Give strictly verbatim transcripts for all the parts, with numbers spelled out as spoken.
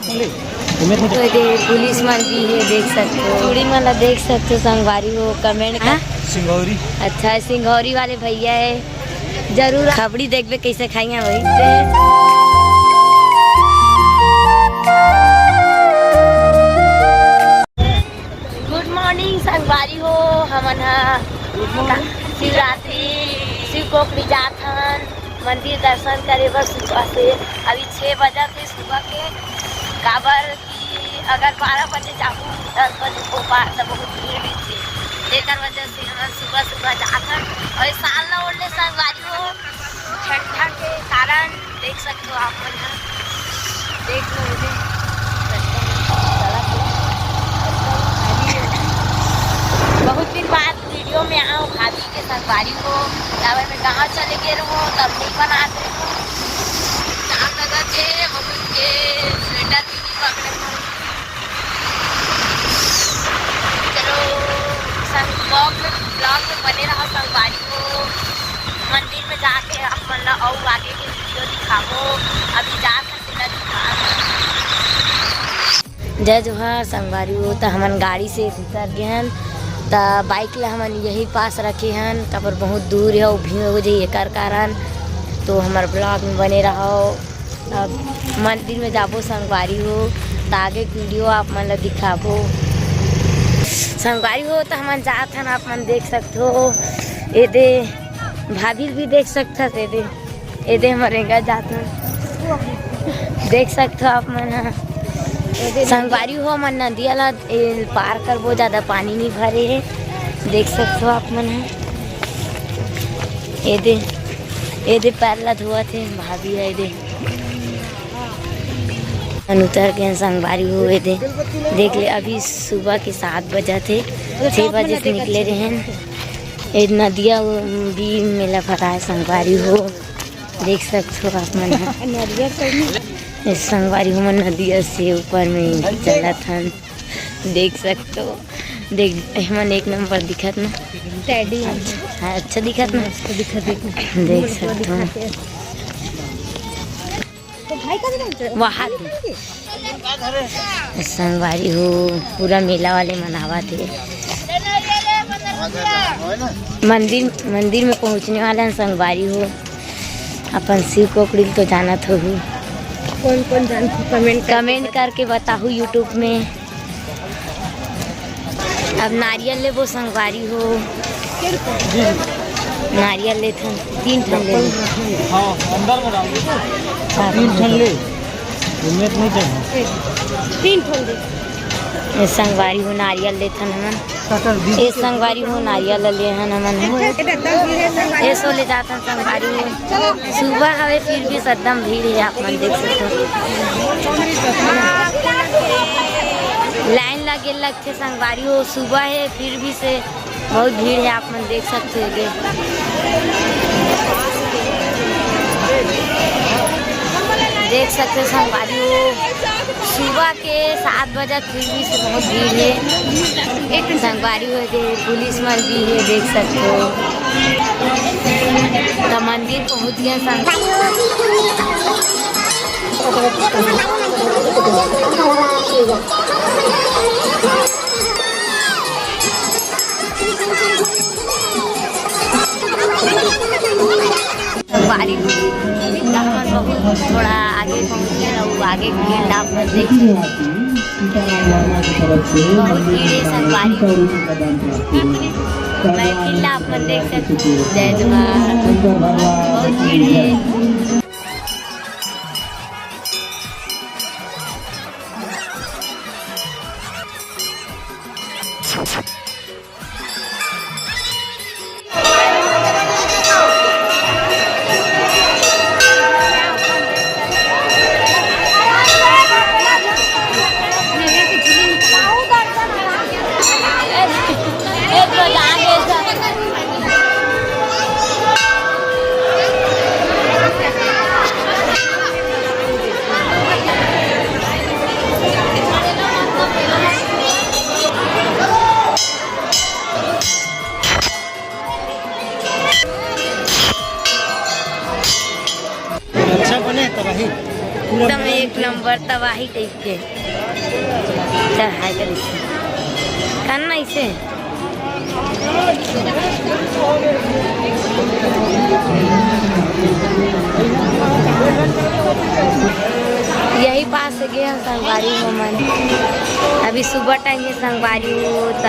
तो ये पुलिस मन भी हे, देख सकते हो। चूड़ी मन ला देख सकते हो संगवारी हो, कमेंट कर। हाँ? सिंघौरी। अच्छा, सिंघौरी वाले भैया हे, जरूर खबड़ी देखबे कैसे खाइया वही। गुड मॉर्निंग संगवारी हो, हमन ह शिवरात्रि शिव कोकड़ी जात हन मंदिर दर्शन करे बर सुबह से। अभी छः बजत हे सुबह के, काबर कि अगर बारह बजे जाबो, दस बजे ओ पार त बहुत भीड़ रहिथे, तेकर वजह से हमन सुबह सुबह जात हन। अउ ये साल ल ओढ़ले संगवारी हो, ठंडा के कारण देख सकते हो आप मन ह। देख लो ये, बहुत दिन बाद वीडियो में आओ भाभी के संगवारी हो, काबर मैं गाँव चले गए रहो तब नहीं बनात रहो। चांद लगा थे, हम उनके स्वेटर भी नहीं पकड़े थे। चलो संग ब्लॉग में, ब्लॉग में बने रहो संगवारी हो। मंदिर में जाके आप मन ला अउ आगे के वीडियो दिखाबो। अभी जा सकते ना दिखा। जय जोहार संगवारी हो, त हमन गाड़ी से उतर गए हन, त बाइक ला हमन यही पास रखे हन, काबर बहुत दूर हे, अउ भीड़ हो जाही एकर कारण। तो हमर ब्लॉग में बने रहो। अब मंदिर में जाबो संगवारी हो, त आगे के वीडियो आप मन ला दिखाबो संगवारी हो। त हमन जात हन, आप मन देख सकत हो, ए दे भाभी भी देख सकत हस, ए दे, ए दे हमर एंगा जात हन, देख सकत हो आप मन ह। संगवारी हो, हमन नदिया ला ए, पार करबो, ज्यादा पानी नहीं भरे हे, देख सकत हो आप मन ह। ए दे, ए दे पैर ला धोवत हे भाभी ह, ए दे। हमन उतर गए संगवारी हो, ए दे देख ले, अभी सुबह के सात बजत हे, छः बजे से निकले रहेन। ए नदिया भी मेला भराए संगवारी हो, देख सकत हो आप मन ह। ए संगवारी हो, हमन नदिया से ऊपर में चलत हन, देख सकत हो। देख, हमन एक नंबर दिखत ना। टैडी। हाँ, अच्छा दिखत ना। मस्त दिखत हे। देख सकत हो। तो भाई का भी नाम है? वहाँ दे। संगवारी हो, पूरा मेला वाले मन आवत हे। मंदिर, मंदिर में पहुँचने वाला हे संगवारी हो। अपन शिव कोकड़ी ल तो जानत होहू। कौन कौन जानत हो? कमेंट करके कमेंट करके बताहू YouTube में। अब नारियल लेबो संगवारी हो। नारियल लेथन, तीन ठन ले ले। हाँ, अंदर में डाल दो। तीन ठन ले। उम्मीद नहीं चाहिए। तीन ठन दे। ए संगवारी हो, नारियल लेथन हमन। ए संगवारी हो, नारियल ले हन हमन ह। ए सो ले जाथन संगवारी हो। सुबह हवे फिर भी एकदम भीड़ हे, आप मन देख सकते हो। लाइन लगे लगथे संगवारी हो, सुबह हे फिर भी से बहुत भीड़ हे, आप मन देख सकते हो। ये देख सकते हो संगवारी हो, सुबह के सात बजे फिर भी से बहुत भीड़ हे। संगवारी हो, ये पुलिस मन भी हे, देख सकते हो। तो मंदिर पहुंच गए संगवारी हो। बारी हमन बहुत थोड़ा आगे पहुँच गए, अउ आगे के गेट आप मन देख सकते हो। बहुत भीड़ हे संगवारी। मैं फिर आप मन देख सकते हो। जय जोहार। बहुत भीड़ हे। एकदम एक नंबर तबाही टाइप के। चल, हाय कर इसे। करना इसे। यही पास से गए हम संगवारी हो मन। अभी सुबह टाइम में संगवारी हो, त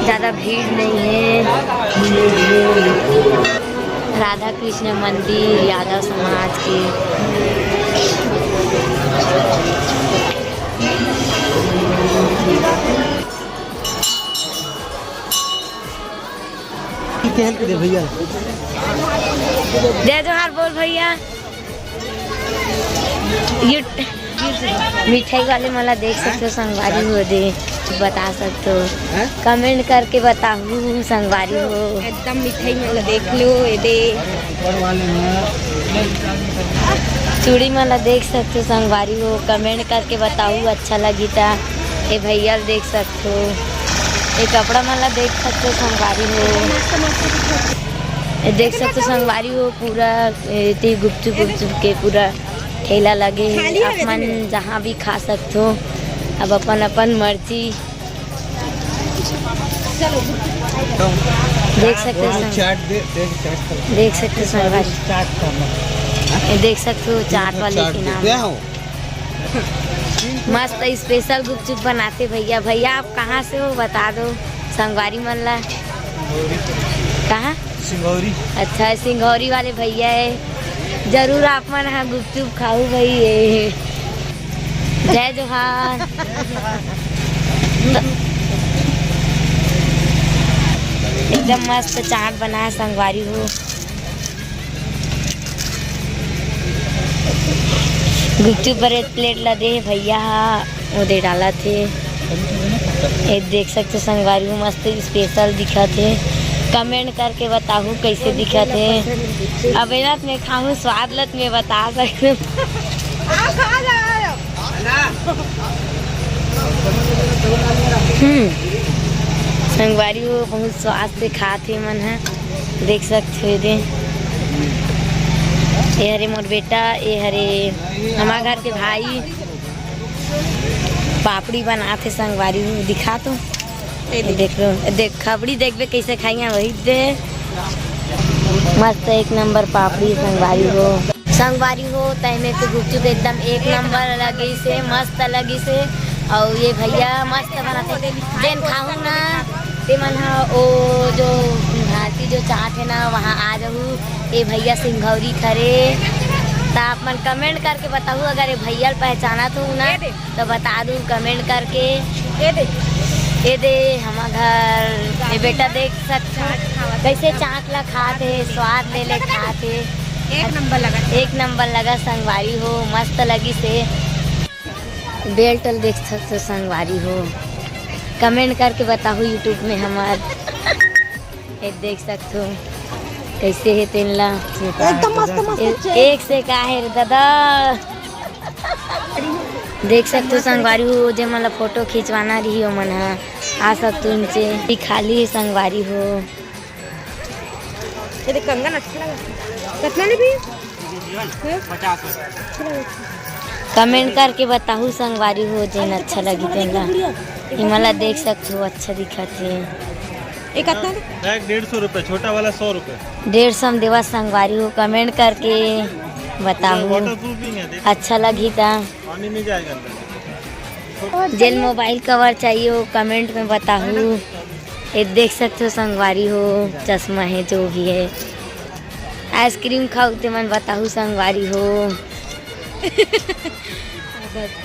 ज़्यादा भीड़ नहीं है। राधा कृष्ण मंदिर यादव समाज के। तेल के दे भैया। जय जोहार बोल भैया। ये मिठाई वाले मन ला देख सकथो संगवारी हो दे, बता सकथो। हैं? कमेंट करके बताहू संगवारी हो। एकदम मिठाई मन ला देख लो, ये दे। चूड़ी मन ला देख सकथो संगवारी हो, कमेंट करके बताहू अच्छा लगी ता। ये भैया ला देख सकथो, ये कपड़ा मन ला देख सकथो संगवारी हो। ये देख सकथो संगवारी हो, पूरा एती गुपचुप गुपचुप के पूरा ठेला लगे हे। आप मन जहाँ भी खा सकथो, अब अपन अपन मर्जी। देख सकथो संग-, चाट दे, देख चाट कर। देख सकथो संगवारी। चाट करना। ये देख सकथो चाट वाले चाट के दे। नाम। क्या हो? मस्त स्पेशल गुपचुप बनाथे भैया। भैया, आप कहाँ से हो, बता दो संगवारी मन ला। कहाँ? सिंघौरी। अच्छा, सिंघौरी वाले भैया हे, जरूर आप मन ह गुपचुप खाहू भाई। ये जय जोहार। एकदम मस्त चाट बनाए संगवारी हो। गुपचुप बर एक प्लेट ला दे हे भैया हा, वो दे डालत हे। ये देख सकथो संगवारी हो, मस्त स्पेशल दिखत हे। कमेंट करके बताहू कैसे दिखत हे। अब एला त मैं खाहूँ, स्वाद ला त मैं बता सकथों। हम्म, संगवारी हो, बहुत स्वाद से खात हे मन ह। देख सकथो एदे, ये हरे मोर बेटा, ये हरे हमार घर के भाई। पापड़ी बनात हे संगवारी हो, दिखा तो। ये देख लो, देख खपड़ी देखबे कैसे खाइया वही दे। मस्त एक नंबर पापड़ी संगवारी हो। संगवारी हो, तैमे के गुपचुप एकदम एक नंबर लगिस हे, मस्त लगिस हे। अउ ये भैया मस्त बनाथे, जेन खाहू ना, ते मन ह ओ जो भारती जो चाट हे ना, वहाँ आ जाहू। ये भैया सिंघौरी खरे, त आप मन कमेंट करके बताहू, अगर ये भैया ल पहचानत हो ना, ये दे। तो बता दू कमेंट करके। ये दे। ये दे, हमार घर, ये बेटा देख सकथो, चाट खावत कैसे एकदम। चाट ला खात हे, स्वाद ले ले खात हे। एक नंबर लगा। एक नंबर लगा संगवारी हो, मस्त लगिस हे। बेल्ट ल देख सकथो संगवारी हो, कमेंट करके बताहू YouTube में हमार। ये देख सकथो कैसे हे तेन ला। एकदम मस्त, मस्त ए-, चेक। एक से का हे रे दादा। देख सकथो संगवारी हो, जे मन ला फोटो खिंचवाना रही, ओ मन ह आ सकथो नीचे। ये खाली हे संगवारी हो। ये देख कंगन अच्छा लगा। कितना ले भैया? हैं? पचास रुपये। कमेंट करके बताहू संगवारी हो, जेन अच्छा लगी तेन ला। ये मन ला देख सकथो, अच्छा दिखत हे। ये कितना ले? बैग डेढ़ सौ रुपये, छोटा वाला सौ रुपये। डेढ़ सौ में देवा संगवारी हो, कमेंट करके बताहू। वाटर प्रूफिंग है, देख। अच्छा लगी ता। पानी नहीं जाएगा अंदर। जेन मोबाइल कवर चाहिए हो, कमेंट में बताहू। ये देख सकथो संगवारी हो, चश्मा हे, जो भी हे। आइसक्रीम खाहू ते मन बताहू संगवारी हो।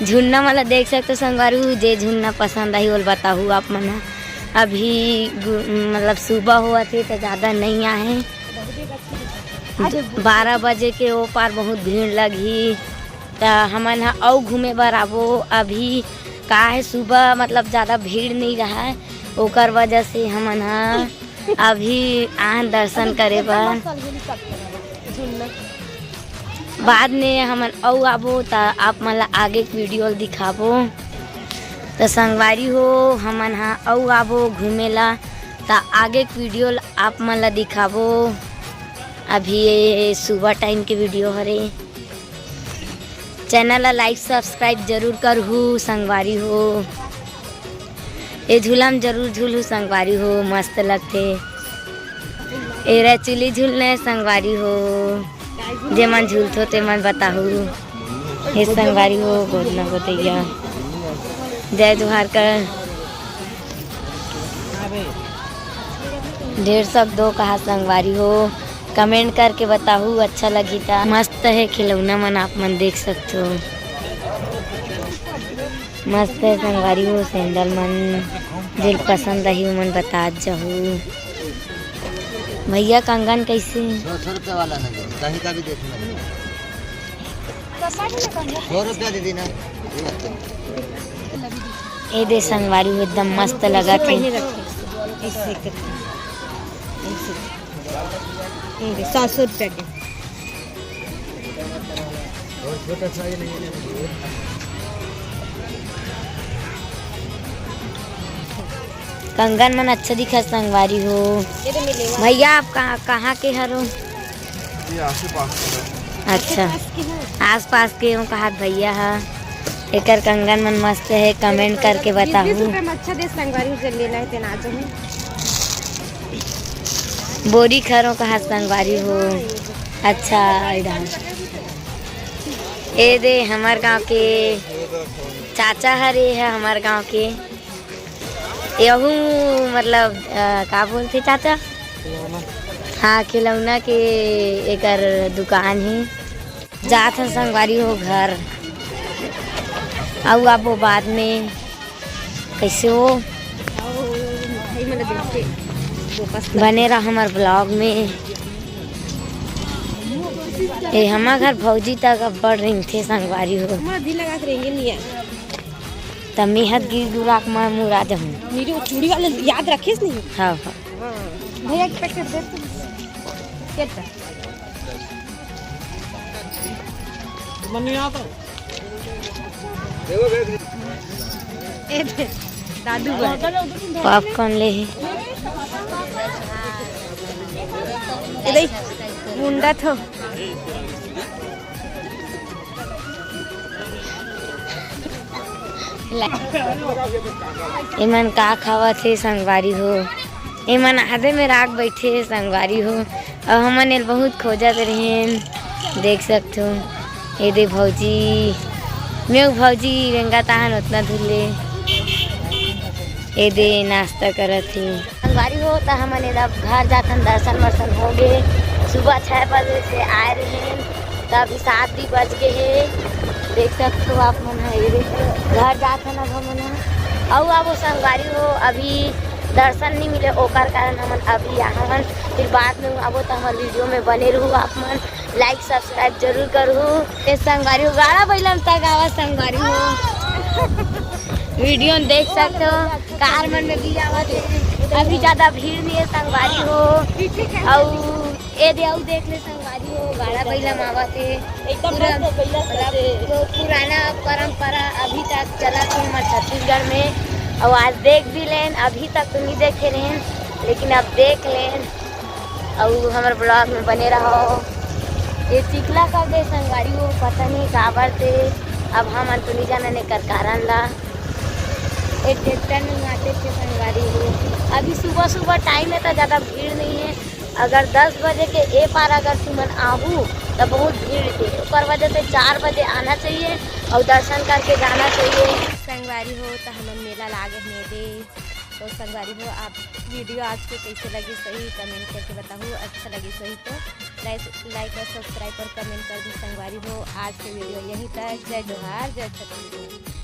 झुन्ना मन ला देख सकथो संगवारी हो, जे झुन्ना पसंद आही ओला बताहू आप मन ह। अभी गु-, मतलब सुबह होवत हे त ज्यादा नहीं आहे। बारह बजे के ओ पार बहुत भीड़ लगही, त हमन ह अउ घूमे बर आबो। अभी का हे, सुबह मतलब ज्यादा भीड़ नहीं रहा, ओकर वजह से हमन ह अभी आन दर्शन करे बर। बाद में हमन अउ आबो, त आप मन ला आगे के वीडियो ल दिखाबो। त संगवारी हो, हमन ह अउ आबो घूमे ला, त आगे के वीडियो ल आप मन ला दिखाबो। अभी ये सुबह टाइम के वीडियो हरे। चैनल ला लाइक सब्सक्राइब जरूर करहू संगवारी हो। ए झूला म जरूर झूलहू संगवारी हो, मस्त लगथे। ए रे चुली झूलने संगवारी हो, जेमन झूलथो तेमन बताहू। हे संगवारी हो, गोदना गोदैया, जय जोहार कर। डेढ़ सौ दो कहा संगवारी हो, कमेंट करके बताहू, अच्छा लगही त। मस्त हे खिलौना मन, आप मन देख सकथो। मस्त हे संगवारी हो, सैंडल मन जेल पसंद आही, ओमन बतात जाहू। भैया, कंगन कैसे? सौ, सौ रुपया वाला ना दे, कहीं का भी देखना। सौ रुपया दे देना। ए दे संगवारी हो, एकदम मस्त लगत हे। पहले रखे, ऐसे करके, ऐसे। ये दे, सौ, सौ रुपया के। कंगन मन अच्छा दिखत संगवारी हो। ये दे मिले हुआ। भैया, आप कहाँ, कहाँ के हरो? ये आसे पास के हैं। अच्छा, आस पास के हो। आस पास के हो कहात भैया ह। एकर कंगन मन मस्त हे, कमेंट करके बीस बताहू। रुपए में अच्छा दे संगवारी हो, जे लेना हे तेन आ जाहू। बोरी खरो कहात संगवारी हो। अच्छा, इधर। ए दे हमर गांव के चाचा हरे, हे हमर गांव के। यहू मतलब, अ, का बोलथे चाचा? हाँ, खिलौना के एकर दुकान हे। जात हन संगवारी हो घर, अउ आबो बाद में। कैसे हो? बने रह हमर ब्लॉग में। ए हमर घर भौजी तक अब्बड़ रेंगथे संगवारी हो। हमर दिल लगा के रेंगे नहीं है। त मेहत गिर गुराक म मुरा जहूं। मेरे वो चूड़ी वाले याद रखेस नहीं? हाँ, हाँ। हाँ। भैया के पैकेट दे तू। केटा। मन्नी आता। ए दे, दादू बर। पॉपकॉर्न ले ही। ए दे, मुंडा थो। एमन का खावत हे संगवारी हो? एमन आधे में राख बैठे हे संगवारी हो। अउ हमन एल बहुत खोजत रहेन, देख सकथो। ए दे भौजी, मेव भौजी रेंगत आहन ओतना दूर ले। ए दे नाश्ता करत हे। संगवारी हो, त हमन एदा घर जाथन, दर्शन वर्शन हो गे। सुबह छह बजे से आए रहेन, त अभी सात भी बज गे हे। देख सकथो आप मन ह, ये देखो, घर जाथन अब हमन ह। अउ आबो संगवारी हो, अभी दर्शन नहीं मिले, ओकर कारण हमन अभी आहन, फिर बाद में आबो, त हमर वीडियो में बने रहू आप मन। लाइक सब्सक्राइब जरूर करहू। ए संगवारी हो, गाड़ा बइला म तक आवा संगवारी हो। वीडियो में देख सकथो, कार मन में भी आवत हे। अभी ज्यादा भीड़ नहीं है संगवारी हो। अउ ए दे अउ देख ले संगवारी हो, गाड़ा बइला म आवत हे। एकदम पूरा मस्त बइला से। तो पुराना परंपरा अभी तक चलत हे हमर छत्तीसगढ़ में। अउ आज देख भी लेन, अभी तक तो नहीं देखे रहेन, लेकिन अब देख लेन। अउ हमर ब्लॉग में बने रहो। ये चिखला कर दे संगवारी हो, पता नहीं काबर से। अब हमन तो नहीं जानन एकर कारण ला। एक ट्रैक्टर में आते थे संगवारी हो। अभी सुबह सुबह टाइम है तो ज़्यादा भीड़ नहीं है। अगर दस बजे के ए पार अगर तुमन आहू तो बहुत भीड़ के, ओकर वजह से चार बजे आना चाहिए और दर्शन करके जाना चाहिए। संगवारी हो तो हमन मेला लागे हन दे। तो संगवारी हो, आप वीडियो आज के कैसे लगी सही कमेंट करके बताहू, अच्छा लगी सही तो लाइक, लाइक और सब्सक्राइब और कमेंट कर दी संगवारी हो। आज के वीडियो यहीं तक। जय जोहार, जय छत्तीसगढ़।